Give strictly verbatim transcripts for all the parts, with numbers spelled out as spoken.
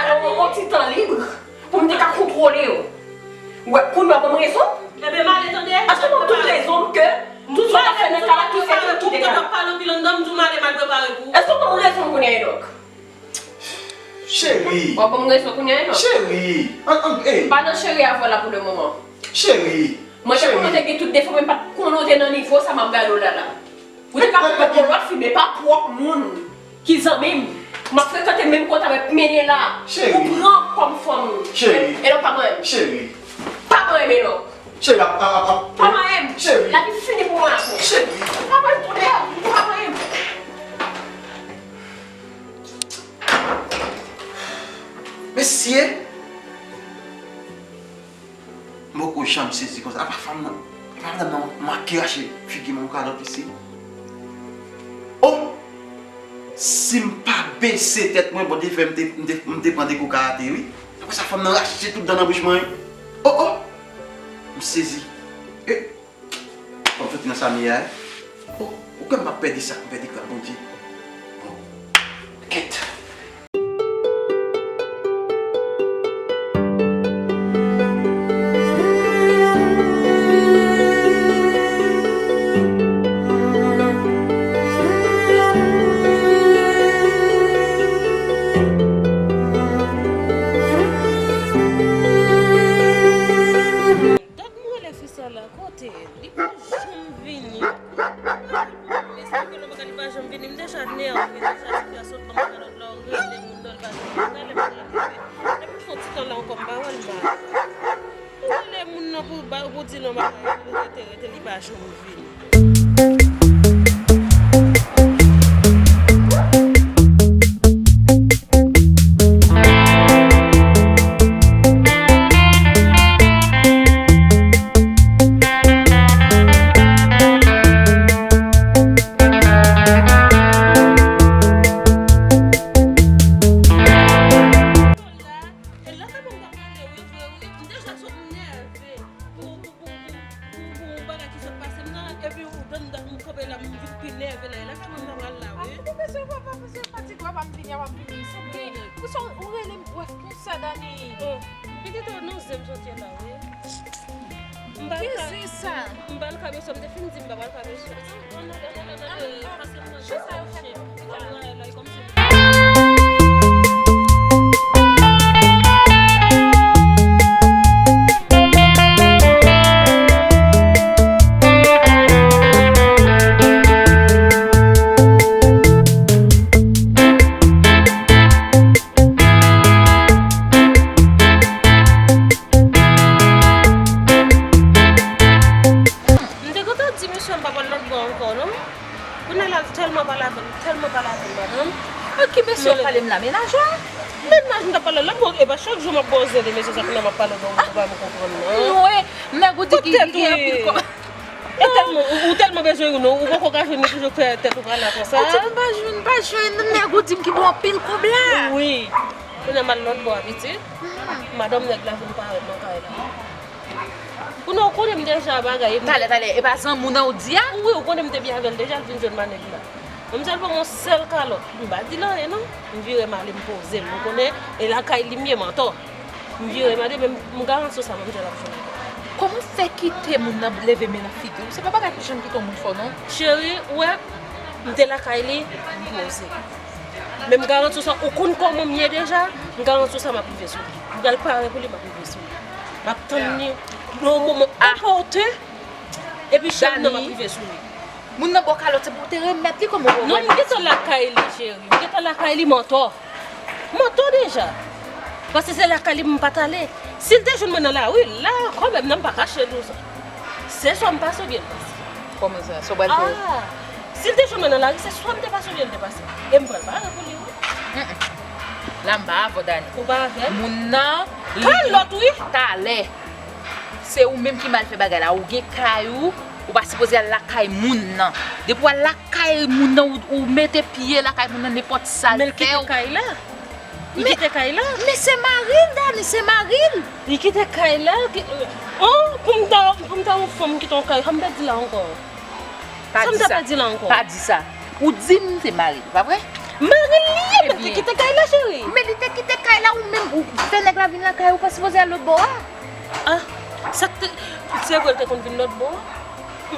Yon, yon ti tan lib pou m te ka kontwole yo. Ou wè, kounye a w ban m rezon? Ebyen, m ale tande. Èske w ban m tout rezon ke tout sa w ap fè nan kay la, tout sa w ap fè, tout tan w ap pale anpil anndan, m di w m ale m al prepare pou ou. Èske w ban m rezon kounye a, Enok? Cheri. W ap ban m rezon kounye a, Enok? Cheri. An, an, ey. M pa nan cheri avè w la pou le moman. Cheri. Mwen te konnen w te gen tout defo, men m pa t konnen w te nan nivo sa m ap gade w la la. Ou te ka fè pou lòt fi, men pa pwòp moun ki zanmi m. M ap frekante menm kote avèk Menela. Cheri. Ou pran kòm fanm ou. Cheri. E, e non, pa manyen m. Cheri. Pa manyen m, Enok. Cheri, ap, ap, ap, ap. Pa manyen m. Cheri. Lavi fini pou mwen avè w. Cheri. Pa manyen m, kounye a. Pa manyen m. Mesye. M poko janm sezi konsa. Apa fanm nan, apa madanm nan manke rache figi m yon kalòt isi. Oh! Si m pa bese tèt mwen, Bondye fè m te, m te, m te pran de kou karate, wi. Apre sa, fanm nan rache tout dan nan bouch mwen, wi. Oh, oh! M sezi. Eh! Fò m soti nan sa m ye a, wi. Oh, ou kwè m p ap pèdi sa, m pèdi gras Bondye. Bon. Kèt. Dat m rele fi sa la, kote l? Li pa janm vini. M esplike l yon bagay, li pa janm vini. M deja nève, deja, deja sot nan kalòt la, ou rele moun nan, li pa janm vini. Talè m rele. Depi fon ti tan la ankò, m pa wè l, m pa. Ou rele moun nan pou ba, pou di l yon bagay, pou rete, rete, li pa janm vini. E la ka ban m ta pale, wi, vre, wi. M deja sot nève. Pou, pou, pou, pou, pou, pou yon bagay ki sot pase m nan, epi ou tann dat m kanpe la, m vin pi nève la. E la ka ban m ta pral la, wi. Ap koupe sou papa, pou se fatig wè, pa m vini, pa m vini. Se vre. Pou sa, ou rele m, wè, konsa, Dani. Oh, pitit ou nan zen m sot ye la, wi. M pa l ka. Ki zen sa? M pa l ka, mesye, m te fin di m pa pral ka, mesye. Ann ale, ann ale, ann ale, pase m nan. Ki sa yo fè? M te gentan di mesye a m pa pral lòt bò ankò, non. Kounye a la, tèlman pale avè m, tèlman pale avè m, madanm. Ak ki mesye w ap pale m la, menaj ou a? Menaj m t ap pale lòt bò, e pa chak jou m ap ba w zen de mesye sa, kounye a m ap pale w, ou pa konprann, non. Non, e, nèg ou di ki, ki gen anpil kòb. E tèlman, ou, ou tèlman bezwen youn, ou poko ka jwenn li, toujou fè tèt ou pale konsa. Ou di m pa jwenn, pa jwenn, nèg ou di m ki gen anpil kòb la. Wi. Kounye a m al lòt bò a, pitit. Madanm nèg la vin parèt nan kay la. Kounye a ou konnen m deja bagay. Talè, talè, e pa zanmi w nan ou di a? Wi, ou konnen m te byen avè l deja, l vin jwenn manèg la. Manmzèl ban m yon sèl kalòt. M pa di l anyen, non. M vire m ale, m poze m. Ou konnen, e lakay li m ye, mantò. M vire m ale, men m, m garanti w sa, manmzèl ap jwenn ankò. Kòman w fè kite moun nan leve men nan figi w? Se pa bagay pou janm kite yon moun fè w, non. Cheri, ou wè, m te lakay li, m poze. Men m garanti w sa, ou konn kòman m ye deja, m garanti w sa, m ap rive sou li. M pral pare pou li, m ap rive sou li. M ap tann li nan yon moman opòten, epi cheri m nan m ap rive sou li. Moun nan ba w kalòt, se pou w te remèt li kòman w wè l. Non, m gentan lakay li, cheri. M gentan lakay li, mantò. Mantò deja. Paske se lakay li m pa t ale. Si l te jwenn mwen nan lari, la, kanmenm, nan m pa kache l ou sa. Se swa m pase oubyen l pase. Kòman sa? Sa w pral fè? Ah! Si l te jwenn mwen nan lari, se swa m te pase oubyen l te pase. E m pral pare pou li, wi. Mm, mm. La, m pa avè w, Dani. Ou pa avè m? Moun nan, li... Kalòt, wi. Talè. Se ou menm ki mal fè bagay la. Ou gen kay ou, ou pa sipoze al lakay moun nan. Depi w al lakay moun nan, ou, ou mete pye lakay moun nan, nenpòt sa l fè w. Men l kite kay la. Li kite kay la. Men se mari l, Dani, se mari l. Li kite kay la. Ki, oh, pou m ta, pou m ta yon fanm kite yon kay, sa m ta di la ankò? Sa m ta pa di la ankò? Pa di sa. Ou di m se mari l, pa vre? Mari l li ye, men li te kite kay la, cheri. Men li te kite kay la, ou menm, ou fè nèg la vin lakay ou, pa sipoze al lòt bò a. Ah, sa k te, se vre, l te konn vin lòt bò a.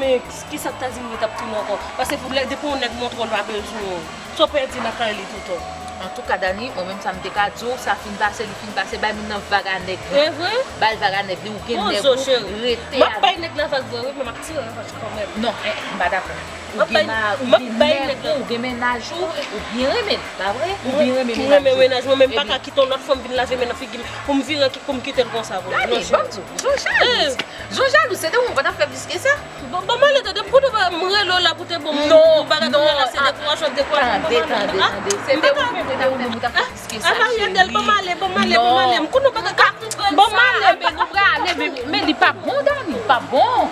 Men ki sa k ta di m li t ap tounen ankò? Paske pou lè, depi yon nèg montre w l pa bezwen w, sa w pèdi lakay li toutan. Antouka, Dani, mwen menm sa m te ka di w, sa fin pase, li fin pase, bay moun nan vag a nèg li. E vre? Ba l vag a nèg li, ou gen nèg ou, rete avè l. M ap bay nèg la vag vre, wi, men m ap tire revanj kanmenm. Non, eh, m pa dakò. Ou gen ma-, ou gen nèg ou, ou gen mennaj ou, ou byen renmen l, pa vre? Ou byen renmen mennaj ou. Mwen renmen mennaj mwen, men m pa ka kite yon lòt fanm vin lave men nan figi m pou m vire, pou m kite l konsa pou li. Dani, ban m di w, Jan jalou. Jan jalou, se de ou, ou pa t ap fè plis ke sa. Bon, ban m ale, tande, m konnen m rele w la pou te bon, m bagay kounye a la, se dekourajman, dekourajman, ban m ale. Tande, tande, tande. Se de ou menm, ou t ap fè m, ou t ap fè plis ke sa, cheri. Ban m ale, ban m ale, ban m ale. M konnen w pa ka, ban m ale. Ebyen, nou prale, men, men li pa bon, Dani, li pa bon.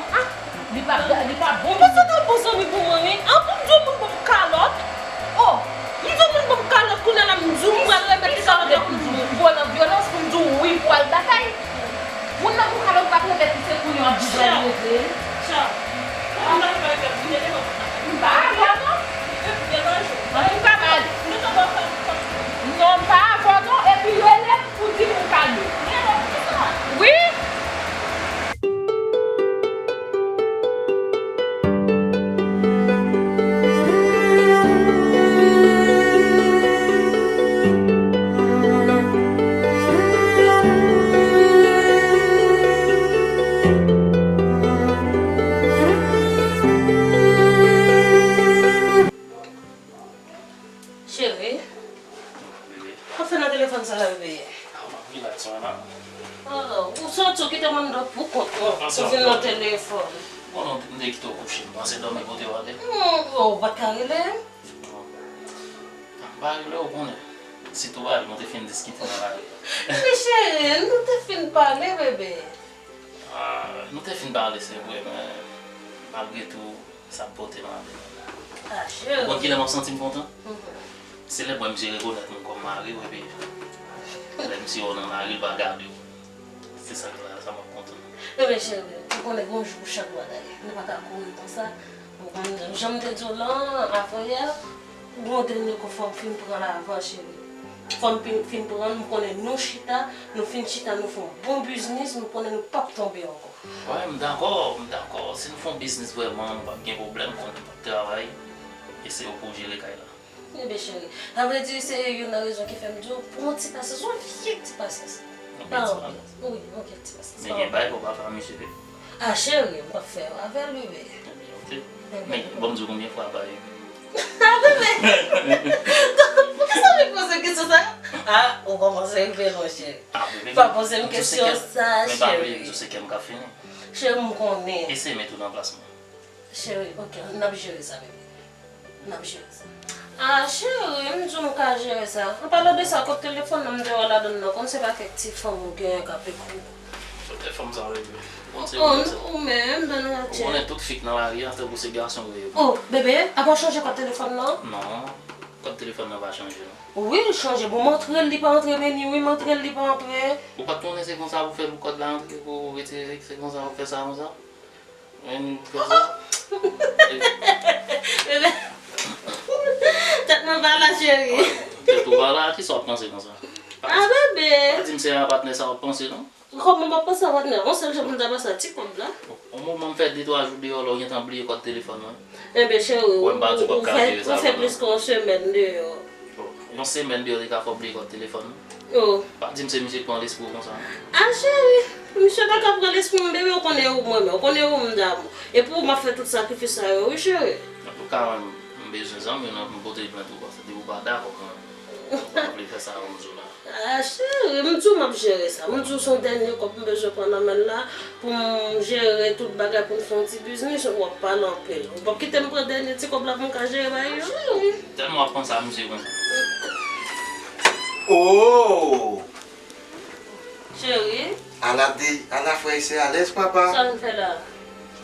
Li pa, li pa bon. Ou panse nan bon zanmi pou mwen, wi? An, pou m di yon moun ban m kalòt? Oh, m di yon moun ban m kalòt, kounye a la m di w m pral remèt li kalòt la pou m di w. Vyolan, vyolans pou m di w wi pou al batay. Moun nan pou kalòt pa t remèt li, se kounye a w ap di w pral rete. Tcha. Tcha. M pa avè w non. An, m pa mal. Non, m pa avè w non, epi rele m pou di m ou kalòt. Wi. Cheri, w ap fè nan telefòn sa la, bebe? Ah, m ap relax, mwen la. Ah, ou soti, ou kite mwen anndan pou kont mwen, ou vin nan telefòn. Bon, non, m te kite w kouche, m panse dòmi kote w ale. Hmm, oh, ou pa t ka rele m? M pa rele w, ou konnen. Sitou w ale, nou te fin diskite nan lari a. Men cheri, nou te fin pale, bebe. Ah, nou te fin pale, se vre, men malgre tou, sa ap pote m ale. Ah, cheri. Ou konn kilè m ap santi m kontan? Mhm. Se lè m wè misye rekonèt mwen kòm mari w, epi lè misye wè w nan lari, l pa gade w. Se sa k la, sa m ap kontan. Ebyen, cheri, ou konnen gen yon jou pou chak bagay. Nou pa ka kouri konsa. Ou konn, jan m te di w lan, avanyè, gon dènye kou fò m fin pran l avan, cheri. Fò m fin, fin pran l, m konnen nou chita, nou fin chita, nou fè yon bon biznis, m konnen nou p ap tonbe ankò. Wi, m dakò, m dakò. Si nou fè yon biznis vrèman, nou p ap gen pwoblèm, m konnen nou p ap travay. E se ou pou jere kay la. Ebyen, cheri, sa vle di se youn nan rezon ki fè m di w, pran ti pasyans, yon vye ti pasyans. Pa anpil. Wi, yon vye ti pasyans. Men gen bagay fò w pa fè a misye. Ah, cheri, m p ap fè yo avè l, bebe. Ebyen, ok. Men, bon, m di w konbyen fwa bay. Ah, bebe! Poukisa w vin poze m kesyon sa? Ah, ou kòmanse rive lwen, cheri. Ah, bebe, pa poze m kesyon sa, cheri. Men pa bliye, m di w se kè m k ap fini. Cheri, m konnen. Eseye mete w nan plas mwen. Cheri, ok, n ap jere sa, bebe. N ap jere sa. Ah, cheri, m di w m ka jere sa. An palan de sa, kot telefòn nan m te wè w ladann nan, kòm se pa kèk ti fanm ou genyen k ap ekri w. Kot fanm sa, bebe? Ou menm, Don Rachel. Ou konnen tout fi k nan lari a, tankou se gason yo ye. Oh, bebe, apa w chanje kòd telefòn nan? Non, kòd telefòn nan pa chanje, non. Wi, l chanje. Bon, m antre l, li pa antre, men ni wi, m antre l, li pa antre. Ou pa t konnen se konsa pou fè pou kòd la antre, pou retire, se konsa pou fè sa konsa? Menm konsa. Tèt mwen pa la, cheri. Tèt ou pa la, kisa w ap panse konsa? Ah, bebe. Pa di m se a patnè sa w ap panse, non. Kòman m ap panse a patnè? Yon sèl jan pou m ta panse a ti kòb la. Yon moman m fè de twa jou deyò la, ou gentan bliye kòd telefòn mwen. Enben, cheri, ou, ou fè, ou fè plis ke yon semèn deyò. Bon, yon semèn deyò, li ka fè w bliye kòd telefòn ou. Oh. Pa di m se misye k pran lespri w konsa, non. Ah, cheri, misye pa ka pran lespri m, bebe, ou konnen ou mwen menm, ou konnen ou m damou. Epi ou m ap fè tout sakrifis sa yo, wi, cheri. Antouka, mwen, m bezwen zanmi w, non, m pote l plent ou, paske depi w pa dakò, mwen, mwen pa vle fè sa, ou m di w la. Ah, cheri, m di w m ap jere sa. M di w se yon dènye kòb m bezwen pran nan men l la pou m jere tout bagay pou n fè yon ti biznis. W ap pale anpil. Ou p ap kite m pran dènye ti kòb la pou m ka jere bagay yo, cheri. Tèlman w ap panse a misye konsa. Oh! Cheri. Ala de, ala frè e sè alèz, papa. Sa w vin fè la?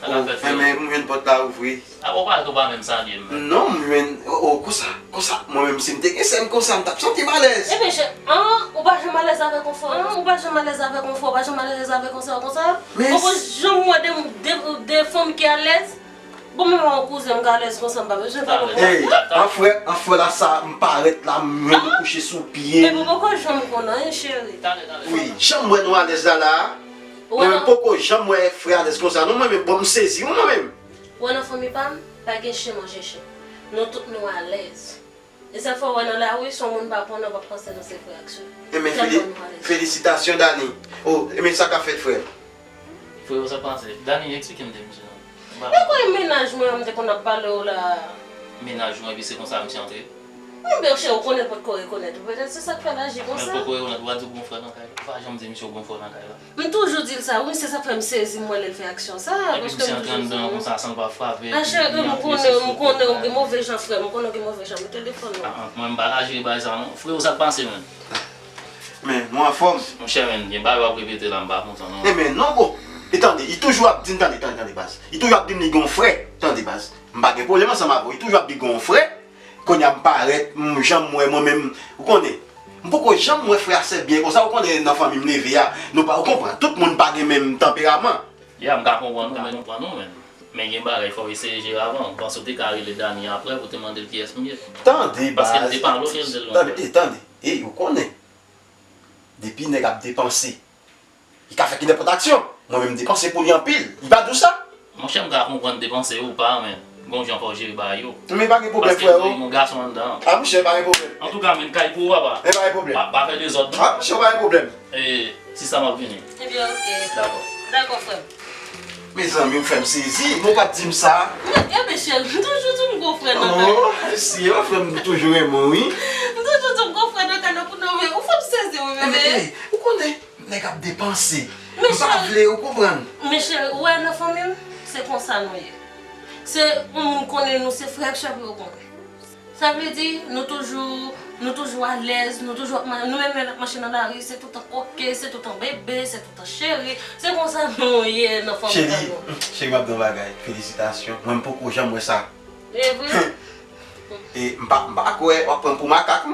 Oh, men m jwenn pòt la ouvri. Apa w pa ret ou pa menm salye m menm? Non, m jwenn, oh, oh, konsa, konsa. Mwen menm, si m te gen sè m konsa, m t ap santi m alèz. Ebyen, chè, an, ou pa janm alèz avèk yon fanm? An, ou pa janm alèz avèk yon fanm? Ou pa janm alèz avèk yon sa konsa? Ou poko janm wè de, de, de fanm ki alèz? Bon, men yon kouzen m ka alèz konsa, m pa bezwen pale. Ey, an frè, an frè la sa, m parèt la, m menm kouche sou pye. Epi w poko janm konn anyen, cheri. Wi, jan m wè nou alèz la la, mwen menm poko janm wè frè alèz konsa non, mwen menm, bon, m sezi wi mwen menm. Wè nan fanmi pa m, pa gen chen manje chen. Nou tout nou alèz. E sa fè w wè nan lari, si yon moun pa konnen, w ap panse nou se frè ak sè. Ebyen, feli-, felisitasyon, Dani. Oh, ebyen, sa k ap fèt, frè m? Frè, sa k pase? Dani, eksplike m de misye non. Mwen pa... E kòman mennaj mwen an m te konn ap pale w la? Mennaj ou, epi se konsa misye antre? Monchè, ou konnen potko rekonèt ou, petèt se sa k fè l aji konsa. Mwen potko rekonèt, ou pa di w gon frè nan kay la? Ou pa janm di misye w gon frè nan kay la? M toujou di l sa, wi, se sa k fè m sezi, m wè lè l fè aksyon sa a, paske m toujou di l. Epi misye antre anndan an konsa san l pa frape, epi li antre sou foto. Ah, cheri, m konnen, m konnen w gen move jan, frè m, m konnen w gen move jan, mete telefòn nan. Ah, ah, mwen m pa ka jere bagay sa a non. Freo, sa k pase, menn? Men, nou anfòm? Monchè, menn, gen bagay w ap repete la, m pa kontan non. Ebyen, non, bro. E tande, li toujou ap di m, tande, tande, tande, baz. Li toujou ap di m li gen yon frè, tande, baz. M pa gen pwoblèm ansanm avè w, li toujou ap di gen yon frè. Kounye a m parèt, m janm wè mwen menm, ou konnen. M poko janm wè frè a sèt byen konsa, ou konnen nan fanmi m leve a, nou pa, ou konprann, tout moun pa gen menm tanperaman. Ya, m ka konprann ou, men, konprann ou, men. Men gen bagay, fò w eseye jere avan. M panse w te ka rele Dani aprè pou te mande l kiyès m ye. Tande, baz. Paske m te pale w, men l te lontan. Tande, e, tande. Ey, ou konnen. Depi nèg ap depanse, li ka fè ki nenpòt aksyon. Mwen menm, m depanse pou li anpil. Li pa di w sa? Monchè, m ka konprann depanse ou pa, men gon jan fò w jere bagay yo. Men pa gen pwoblèm, frè o. Paske m gen yon gason anndan. Ah, monchè, pa gen pwoblèm. Antouka, men kay pou ou, papa. Men pa gen pwoblèm. Pa, pa fè dezòd non. Ah, monchè, pa gen pwoblèm. E, sista, m ap vini. Ebyen, oke. Dakò. Dakò, frè m. Mezanmi, ou fè m sezi. Mwen pa t di m sa. Men, ebyen, cheri, m toujou di w m gon frè nan kay la. Oh, si, yon frè m toujou renmen w, wi. M toujou di w m gon frè nan kay la pou nou, men ou fè m sezi, wi, bebe. Ey, ou konnen, nèg ap depanse. M pa vle, ou konprann. Men cheri, ou wè nan fanmi m, se konsa nou ye. Se yon moun konnen nou se frè ak sè pou yo konnen. Sa vle di, nou toujou, nou toujou alèz, nou toujou ap ma-, nou menm lè n ap mache nan lari, se toutan oke, se toutan bebe, se toutan cheri. Se konsa nou ye nan fanmi pa nou. Cheri, cheri, m ap di w yon bagay. Felisitasyon. Mwen, m poko janm wè sa. E vre? E m pa, m pa kwè w ap pran m pou makak,